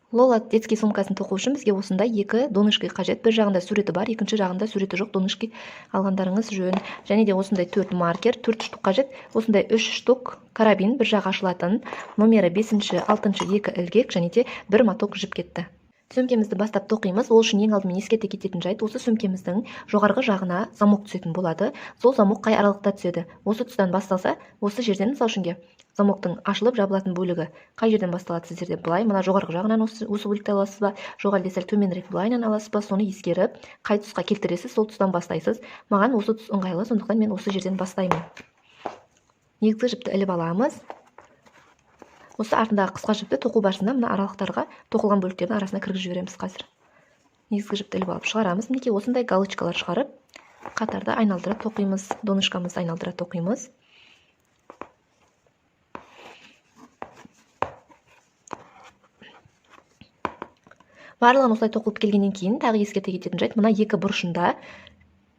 Лола детский сумкасын тоқу үшін бізге осындай екі донышки қажет. Бір жағында суреті бар, екінші жағында суреті жоқ донышки алғандарыңыз жөн. Және де осындай 4 маркер, 4 штук қажет. Осындай 3 штук карабин, бір жағы ашылатын, номері 5-ші, 6-шы 2 ілгек және де бір моток жіп кетті. Сөмкемізді бастап тоқимыз. Ол үшін ең алдымен ескерте кететін жайт, осы сөмкеміздің жоғарғы жағына замок түсетін болады. Сол замок қай аралықта түседі? Осы тұстан басталса, осы жерден, мысал үшінге, замоктың ашылып жабылатын бөлігі қай жерден басталады сіздерде? Былай, мына жоғарғы жағынан осы бөлікті аласыз ба, жоқ әлде сәл төменірек былайынан аласыз ба? Соны ескеріп, қай тұсқа келтіресіз, сол тұстан бастайсыз. Маған осы тұс ыңғайлы, сондықтан мен осы жерден бастаймын. Негізгі жіпті іліп аламыз. Осы артындағы қысқа жіпті тоқу барысында мына аралықтарға, тоқылған бөліктердің арасына кіргізіп жібереміз қазір. Негізгі жіпті іліп алып шығарамыз. Мінекей осындай галочкалар шығарып, қатарды айналдыра тоқимыз, донышкамызды айналдыра тоқимыз. Барлығын осылай тоқылып келгеннен кейін тағы ескерте кететін жайт, мына екі бұрышында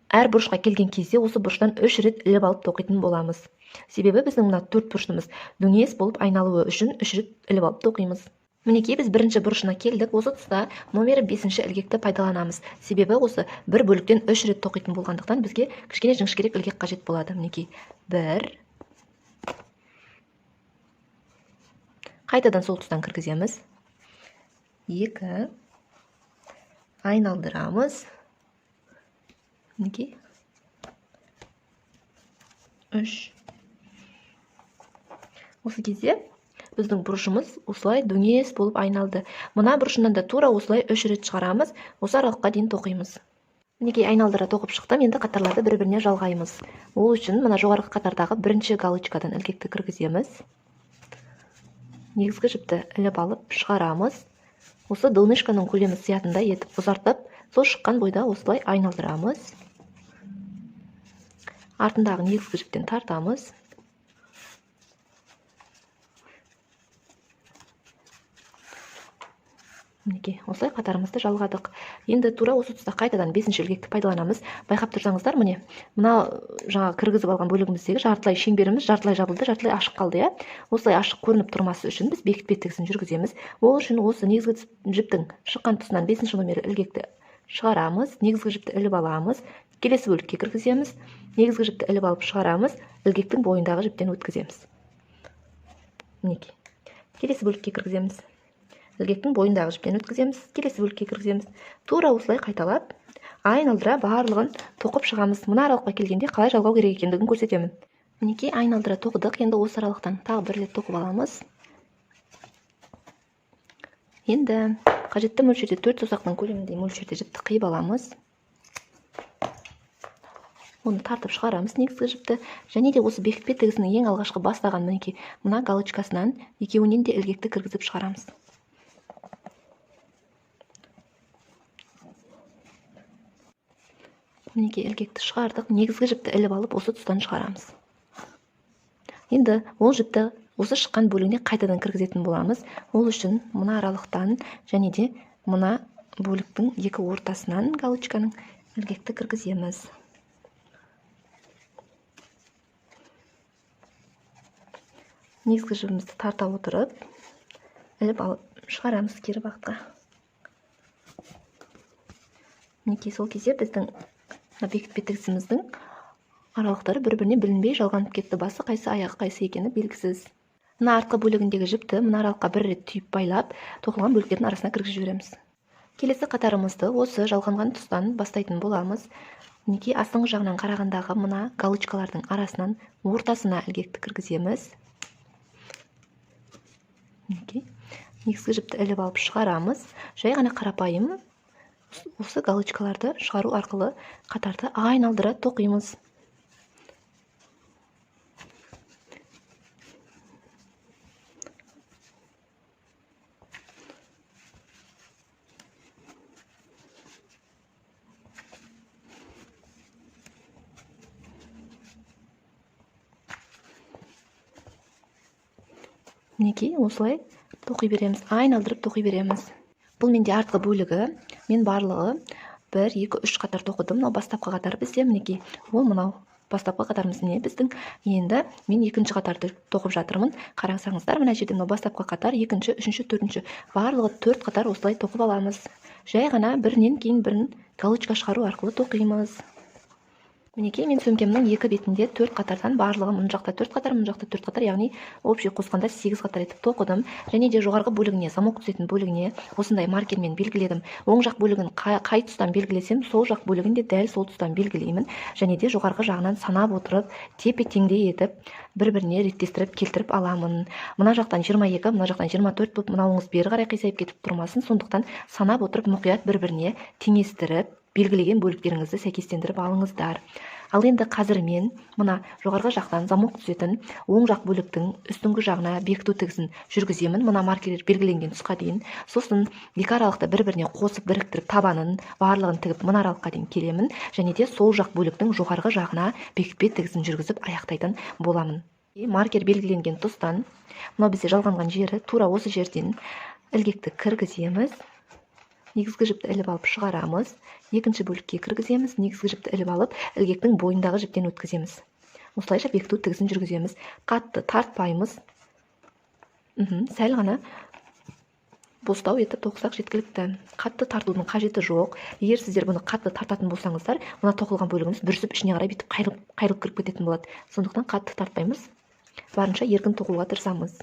әр бұрышқа келген кезде осы бұрыштан 3 рет іліп алып тоқитын боламыз. Себебі біздің мына төрт бұрышымыз дөңес болып айналуы үшін 3 рет іліп алып тоқимыз. Мінекей біз бірінші бұрышына келдік. Осы тұста номері 5-ші ілгекті пайдаланамыз. Себебі осы бір бөліктен 3 рет тоқитын болғандықтан бізге кішкене жіңішкерек ілгек қажет болады. Мінекей 1. Қайтадан сол тұстан кіргіземіз. 2. Айналдырамыз. Мінекей 3. Осы кезде біздің бұрышымыз осылай дөңес болып айналды. Мына бұрышынан да тура осылай 3 рет шығарамыз. Осы аралыққа дейін тоқимыз. Мінекей айналдыра тоқып шықтым. Енді қатарларды бір-біріне жалғаймыз. Ол үшін мына жоғарғы қатардағы бірінші галочкадан ілгекті кіргіземіз. Негізгі жіпті іліп алып шығарамыз. Осы донышканың көлемі сиятындай етіп ұзартып, сол шыққан бойда осылай айналдырамыз. Артындағы негізгі жіптен тартамыз. Мінекей, осылай қатарымызды жалғадық. Енді тура осы тұста қайтадан 5-ші ілгекті пайдаланамыз. Байқап тұрсаңыздар, міне, мына жаңа кіргізіп алған бөлігіміздегі жартылай шеңберіміз жартылай жабылды, жартылай ашық қалды, иә? Осылай ашық көрініп тұрмасы үшін біз бекітпе тігісін жүргіземіз. Ол үшін осы негізгі жіптің шыққан тұсынан 5-ші номері ілгекті шығарамыз, негізгі жіпті іліп аламыз, келесі бөлікке кіргіземіз, негізгі жіпті іліп алып шығарамыз, ілгектің бойындағы жіптен өткіземіз. Мінекей, келесі бөлікке кіргіземіз. Ілгектің бойындағы жіптен өткіземіз, келесі бөлікке кіргіземіз. Тура осылай қайталап, айналдыра барлығын тоқып шығамыз. Мына аралыққа келгенде қалай жалғау керек екендігін көрсетемін. Мінекей айналдыра тоқыдық. Енді осы аралықтан тағы бір рет тоқып аламыз. Енді қажетті мөлшерде 4 саусақтың көлеміндей мөлшерде жіпті қиып аламыз. Оны тартып шығарамыз негізгі жіпті. Және де осы бекітпе тігісінің ең алғашқы бастаған мінекей мына галочкасынан екеуінен де ілгекті кіргізіп шығарамыз. Мінекей ілгекті шығардық. Негізгі жіпті іліп алып осы тұстан шығарамыз. Енді ол жіпті осы шыққан бөлігіне қайтадан кіргізетін боламыз. Ол үшін мына аралықтан және де мына бөліктің екі ортасынан галочканың ілгекті кіргіземіз. Негізгі жібімізді тарта отырып іліп алып шығарамыз кері бағытқа. Мінекей сол кезде біздің мына бекітпе тігісіміздің аралықтары бір-біріне білінбей жалғанып кетті. Басы қайсы, аяғы қайсы екені белгісіз. Мына артқы бөлігіндегі жіпті мына аралыққа бір рет түйіп байлап, тоқылған бөліктердің арасына кіргізіп жібереміз. Келесі қатарымызды осы жалғанған тұстан бастайтын боламыз. Мінекей астыңғы жағынан қарағандағы мына галочкалардың арасынан ортасына ілгекті кіргіземіз. Мінекей негізгі жіпті іліп алып шығарамыз. Жай ғана қарапайым осы галочкаларды шығару арқылы қатарды айналдыра тоқимыз. Мінекей осылай тоқи береміз, айналдырып тоқи береміз. Бұл менде артқы бөлігі. Мен барлығы 1, 2, 3 қатар тоқыдым. Мынау бастапқы қатар бізде мінекей. Ол мынау. Бастапқы қатарымыз міне біздің. Енді мен екінші қатарды тоқып жатырмын. Қарасаңыздар, мына жерде мынау бастапқы қатар, екінші, үшінші, төртінші. Барлығы 4 қатар осылай тоқып аламыз. Жай ғана бірінен кейін бірін галочка шығару арқылы тоқимыз. Мінекей мен сөмкемнің екі бетінде 4 қатардан барлығы мына жақта 4 қатар, мына жақта 4 қатар, яғни общий қосқанда 8 қатар етіп тоқыдым. Және де жоғарғы бөлігіне, замок түсетін бөлігіне осындай маркермен белгіледім. Оң жақ бөлігін қай тұстан белгілесем, сол жақ бөлігін де дәл сол тұстан белгілеймін. Және де жоғарғы жағынан санап отырып, тепе-теңдей етіп, бір-біріне реттестіріп келтіріп аламын. Мына жақтан 22, мына жақтан 24 болып, мынауыңыз бері қарай қисайып кетіп тұрмасын. Сондықтан санап отырып мұқият бір-біріне теңестіріп, белгілеген бөліктеріңізді сәйкестендіріп алыңыздар. Ал енді қазір мен мына жоғарғы жақтан замок түсетін оң жақ бөліктің үстіңгі жағына бекіту тігісін жүргіземін. Мына маркерлер белгіленген тұсқа дейін. Сосын екі аралықты бір-біріне қосып біріктіріп табанын барлығын тігіп мына аралыққа дейін келемін. Және де сол жақ бөліктің жоғарғы жағына бекітпе тігісін жүргізіп аяқтайтын боламын. Маркер белгіленген тұстан, мынау бізде жалғанған жері, тура осы жерден ілгекті кіргіземіз. Негізгі жіпті іліп алып шығарамыз. Екінші бөлікке кіргіземіз. Негізгі жіпті іліп алып, ілгектің бойындағы жіптен өткіземіз. Осылайша бекіту тігісін жүргіземіз. Қатты тартпаймыз. Сәл ғана бостау етіп тоқысақ жеткілікті. Қатты тартудың қажеті жоқ. Егер сіздер бұны қатты тартатын болсаңыздар, мына тоқылған бөлігіміз бүрісіп ішіне қарай бүйтіп қайырылып кіріп кететін болады. Сондықтан қатты тартпаймыз. Барынша еркін тоқуға тырысамыз.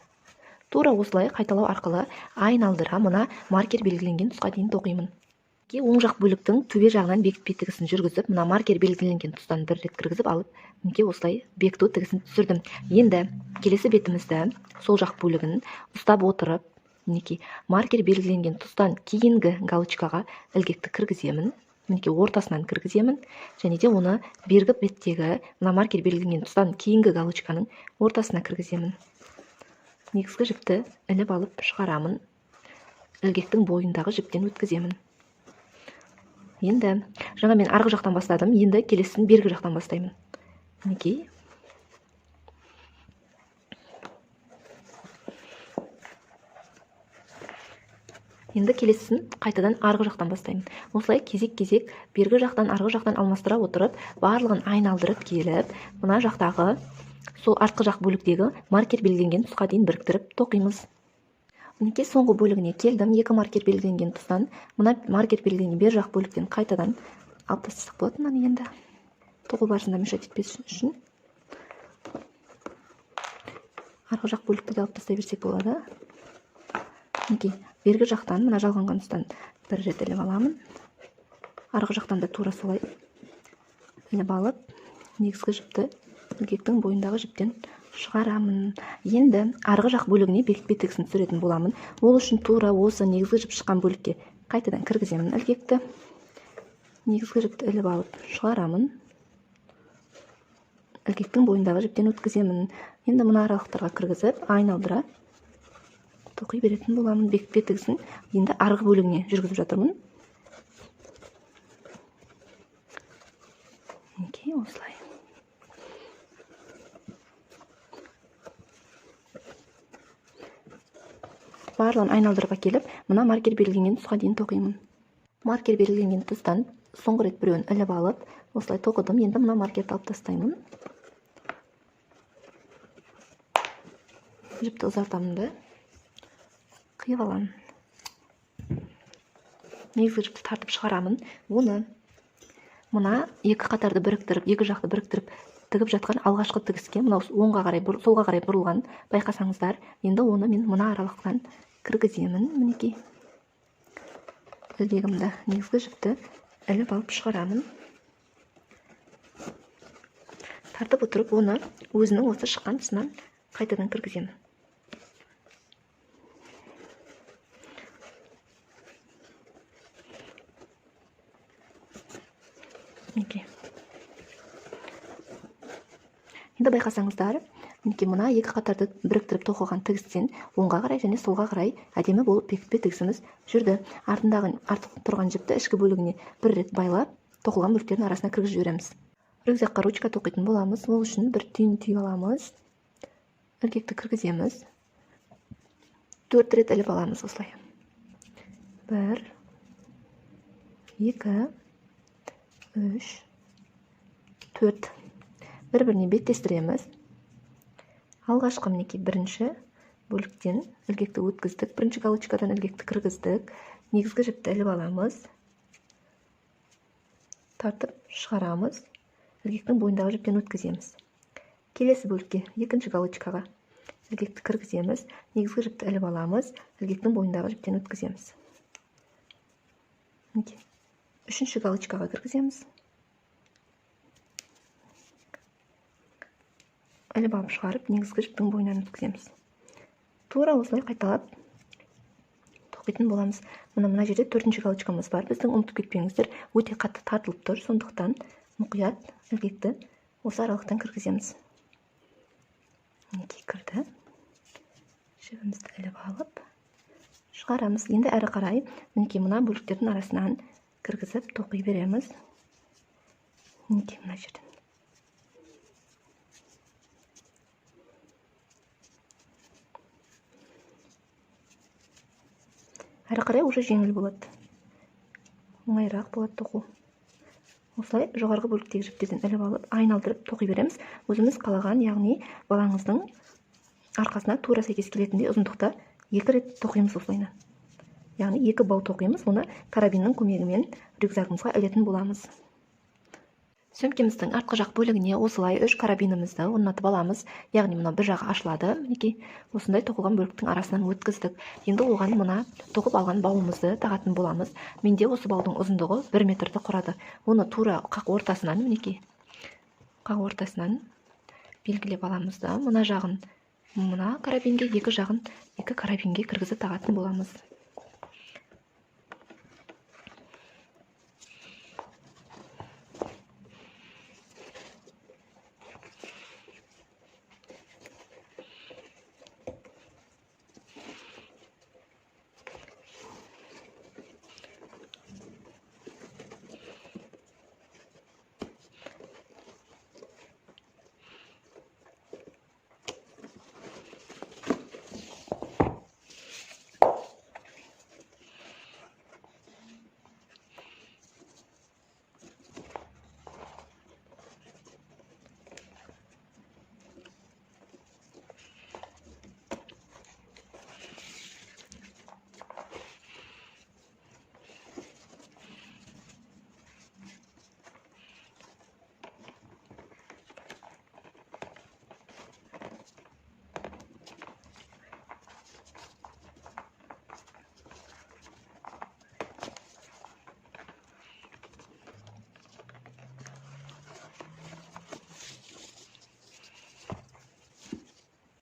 Тура осылай қайталау арқылы айналдыра мына маркер белгіленген тұсқа дейін тоқимын. Оң жақ бөліктің төбе жағынан бекітпе тігісін жүргізіп, мына маркер белгіленген тұстан бір рет кіргізіп алып, мінекей осылай бекіту тігісін түсірдім. Енді келесі бетімізді сол жақ бөлігін ұстап отырып, мінекей маркер белгіленген тұстан кейінгі галочкаға ілгекті кіргіземін. Мінекей ортасынан кіргіземін. Және де оны бергі беттегі мына маркер белгіленген тұстан кейінгі галочканың ортасына кіргіземін. Негізгі жіпті іліп алып шығарамын. Ілгектің бойындағы жіптен өткіземін. Енді жаңа мен арғы жақтан бастадым, енді келесісін бергі жақтан бастаймын. Мінекей. Енді келесісін қайтадан арғы жақтан бастаймын. Осылай кезек-кезек бергі жақтан арғы жақтан алмастыра отырып, барлығын айналдырып келіп, мына жақтағы сол артқы жақ бөліктегі маркер белгіленген тұсқа дейін біріктіріп тоқимыз. Мінекей соңғы бөлігіне келдім. Екі маркер белгіленген тұстан мына маркер белгіленген бер жақ бөліктен қайтадан алып тастасақ болады мынаны енді. Тоқу барысында мешать етпес үшін. Арғы жақ бөлікті де алып тастай берсек болады. Мінекей бергі жақтан мына жалғанған тұстан бір рет іліп аламын. Арғы жақтан да тура солай іліп алып, негізгі жіпті ілгектің бойындағы жіптен шығарамын. Енді арғы жақ бөлігіне бекітпе тігісін түсіретін боламын. Ол үшін тура осы негізгі жіп шыққан бөлікке қайтадан кіргіземін ілгекті. Негізгі жіпті іліп алып шығарамын. Ілгектің бойындағы жіптен өткіземін. Енді мына аралықтарға кіргізіп айналдыра тоқи беретін боламын. Бекітпе тігісін енді арғы бөлігіне жүргізіп жатырмын. Мінекей осылай. Барлығын айналдырып әкеліп, мына маркер белгіленген тұсқа дейін тоқимын. Маркер белгіленген тұстан соңғы рет біреуін іліп алып, осылай тоқыдым. Енді мына маркерді алып тастаймын. Жіпті ұзартамын да қиып аламын. Негізгі жіпті тартып шығарамын. Оны мына екі қатарды біріктіріп, екі жақты біріктіріп тігіп жатқан алғашқы тігіске, мынау оңға қарай, солға қарай бұрылған байқасаңыздар, енді оны мен мына аралықтан кіргіземін. Мінекей ілгегімді, негізгі жіпті іліп алып шығарамын. Тартып отырып, оны өзінің осы шыққан тұсынан қайтадан кіргіземін. Мінекей. Енді байқасаңыздар, мінекей мына екі қатарды біріктіріп тоқыған тігістен оңға қарай және солға қарай әдемі болып бекітпе тігісіміз жүрді. Артындағы артық тұрған жіпті ішкі бөлігіне бір рет байлап, тоқылған бөліктердің арасына кіргізіп жібереміз. Рюкзакқа ручка тоқитын боламыз. Ол үшін бір түйін түйіп аламыз. Ілгекті кіргіземіз. 4 рет іліп аламыз осылай. 1 2 3 4. Бір-біріне беттестіреміз. Алғашқы мінекей бірінші бөліктен ілгекті өткіздік, бірінші галочкадан ілгекті кіргіздік. Негізгі жіпті іліп аламыз. Тартып шығарамыз. Ілгектің бойындағы жіптен өткіземіз. Келесі бөлікке, екінші галочкаға ілгекті кіргіземіз. Негізгі жіпті іліп аламыз. Ілгектің бойындағы жіптен өткіземіз. Мінекей. Үшінші галочкаға кіргіземіз. Іліп алып шығарып, негізгі жіптің бойынан өткіземіз. Тура осылай қайталап тоқитын боламыз. Мына жерде төртінші галочкамыз бар. Біздің ұмытып кетпеңіздер, өте қатты тартылып тұр. Сондықтан мұқият ілгекті осы аралықтан кіргіземіз. Мінекей кірді. Жібімізді іліп алып шығарамыз. Енді әрі қарай мінекей мына бөліктердің арасынан кіргізіп тоқи береміз. Мінекей мына жерден. Әрі қарай уже жеңіл болады. Оңайырақ болады тоқу. Осылай жоғарғы бөліктегі жіптерден іліп алып, айналдырып тоқи береміз. Өзіміз қалаған, яғни балаңыздың арқасына тура сәйкес келетіндей ұзындықта екі рет тоқимыз осылайынан. Яғни екі бау тоқимыз, оны карабиннің көмегімен рюкзагымызға ілетін боламыз. Сөмкеміздің артқы жақ бөлігіне осылай үш карабинімізді орнатып аламыз. Яғни мына бір жағы ашылады. Мінекей осындай тоқылған бөліктің арасынан өткіздік. Енді оған мына тоқып алған бауымызды тағатын боламыз. Менде осы баудың ұзындығы 1 метрді құрады. Оны тура қақ ортасынан, мінекей, қақ ортасынан белгілеп аламыз да, мына жағын мына карабинге, екі жағын екі карабинге кіргізіп тағатын боламыз.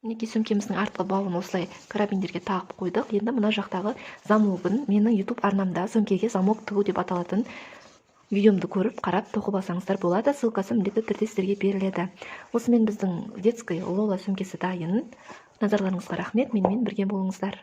Мінекей сөмкеміздің артқы бауын осылай карабиндерге тағып қойдық. Енді мына жақтағы замогын менің YouTube арнамда сөмкеге замок тігу деп аталатын видеомды көріп, қарап, тоқып алсаңыздар болады. Ссылкасы міндетті түрде сіздерге беріледі. Осымен біздің детский Лола сөмкесі дайын. Назарларыңызға рахмет. Менімен бірге болыңыздар.